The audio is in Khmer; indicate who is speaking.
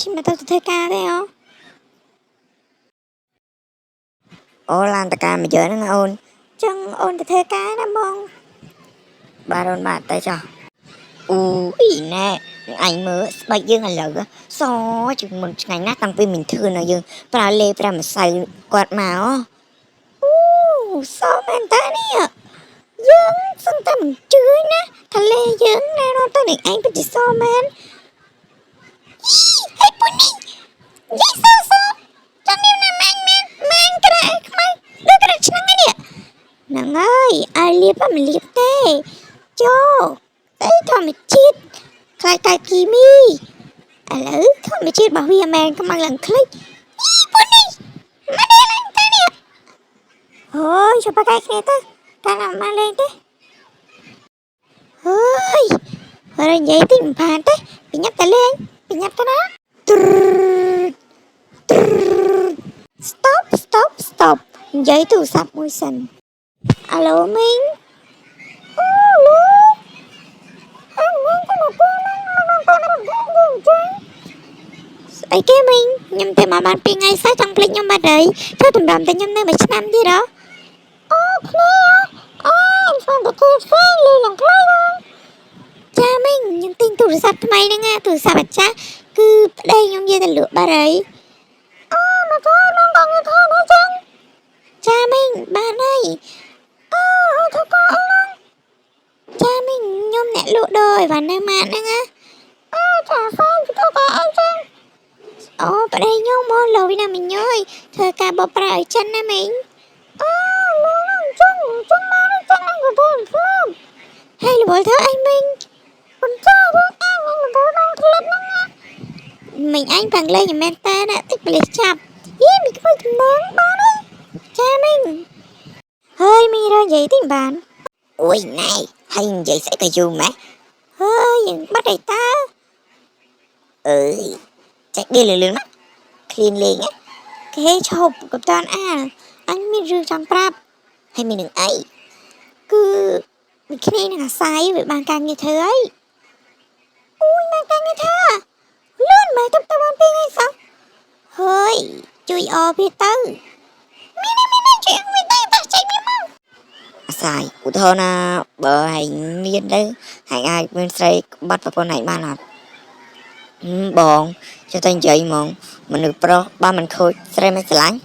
Speaker 1: ឈិញមកទៅធ្វើការទេអូ
Speaker 2: អូឡានតកាមកយើហ្នឹងអូន
Speaker 1: ចឹងអូនទៅធ្វើការណាបង
Speaker 2: បាទអូនបាទទៅចុះអូយណែអញមើលស្បែកយើងឥឡូវសជាងមុនឆ្ងាញ់ណាស់តាំងពីមីងធឿនឲ្យយើងប្រើលេប្រើម្សៅគាត់មក
Speaker 1: អូសមែនតើនេះយើងសឹងតែមិនជឿណាថាលេយើងណែនាំទៅនឹងឯងពិតជាសមែនអីហេពុនេះនិយាយសសចាំនេះណាម៉ាញ់មែនម៉ាញ់ក្រែខ្មៅដូចក្រែឆ្នាំងនេះហ្នឹងហើយឲ្យលាបមិនលាបទេចូលទៅធម្មជាតិខ្លាចតែគីមីឥឡូវធម្មជាតិរបស់វាមែនខ្មៅឡើងคลิกអីពុនេះមកនេះឡើងតានេះ អូយជប់កែគ្នាទៅតាណាមកលេងទេហើយហើយនិយាយតិចមិនបានទេបញ្ញាប់តែលេងបញ្ញាប់ទៅណាទ្រទ្រ Stop stop stop និយាយទូរស័ព្ទមួយសិនអាឡូមីងអូឡូអញមីងទៅមកពេលហ្នឹងមកពេលហ្នឹងយើងចឹងស្អីគេមីងខ្ញុំទៅមកបាន2ថ្ងៃសោះចង់ភ្លេចខ្ញុំបាត់ហើយធ្វើតម្រាំតែខ្ញុំនៅមួយឆ្នាំទៀតហ៎ អូគ្នាអូខ្ញុំទៅធ្វើផ្សេងលឺឡើងខ្លីបងចាមីងខ្ញុំទិញទូរស័ព្ទថ្មីហ្នឹងណាទូរស័ព្ទអាចាស់គឺប្តីខ្ញុំយកទៅលក់បាត់ហើយអូមកធ្វើមកបងធ្វើមកចឹងចាមីងបានហើយអូធ្វើកអីហ្នឹងចាមីងខ្ញុំអ្នកលក់ដូរអីវ៉ាន់នៅម៉ាតហ្នឹងណាអូចាហ្វេនធ្វើកអីចឹងអូប្តីខ្ញុំមកលុយណាមីងអើយធ្វើការបបប្រាឲ្យចិនណាមីង អូលោកចង់ចង់មកចង់មកទៅផ្លូវហើយរវល់ធ្វើអីមីងបញ្ចោរឿងអញនឹងរវល់ដល់ផ្លិតហ្នឹងណាមីងអញផឹងលេងមិនមែនតើណាតិចប៉លិសចាប់យីមីក្មួយតំណងបានហើយចាមីងហើយមីងរកនិយាយតិចបាន
Speaker 2: អូយណែហើយនិយាយស្អីក៏យូរម៉េះ
Speaker 1: ហើយយើងបាត់អីតើ
Speaker 2: អើយចែកបៀលឿនៗមកឃ្លៀនលេងណា
Speaker 1: គេឈប់កប្តានអាលអញមានរឿងចង់ប្រាប់
Speaker 2: ហើយមាននឹងអី
Speaker 1: គឺមីគ្នានឹងអាសាយវាបានការងារធ្វើហើយអូយបានការងារធ្វើលឿនមែនទៅទៅបានពីថ្ងៃសោះហើយជួយអវាទៅមានមានជួយអវាទៅតាចេញមានមក
Speaker 2: អាសាយឧទាហរណ៍ណាបើហែងមានទៅហែងអាចមានស្រីបាត់ប្រពន្ធហែងបានអត់ហឹមបងចេះតែនិយាយហ្មងមនុស្សប្រុសបើមិនខូចស្រីមិនស្រឡាញ់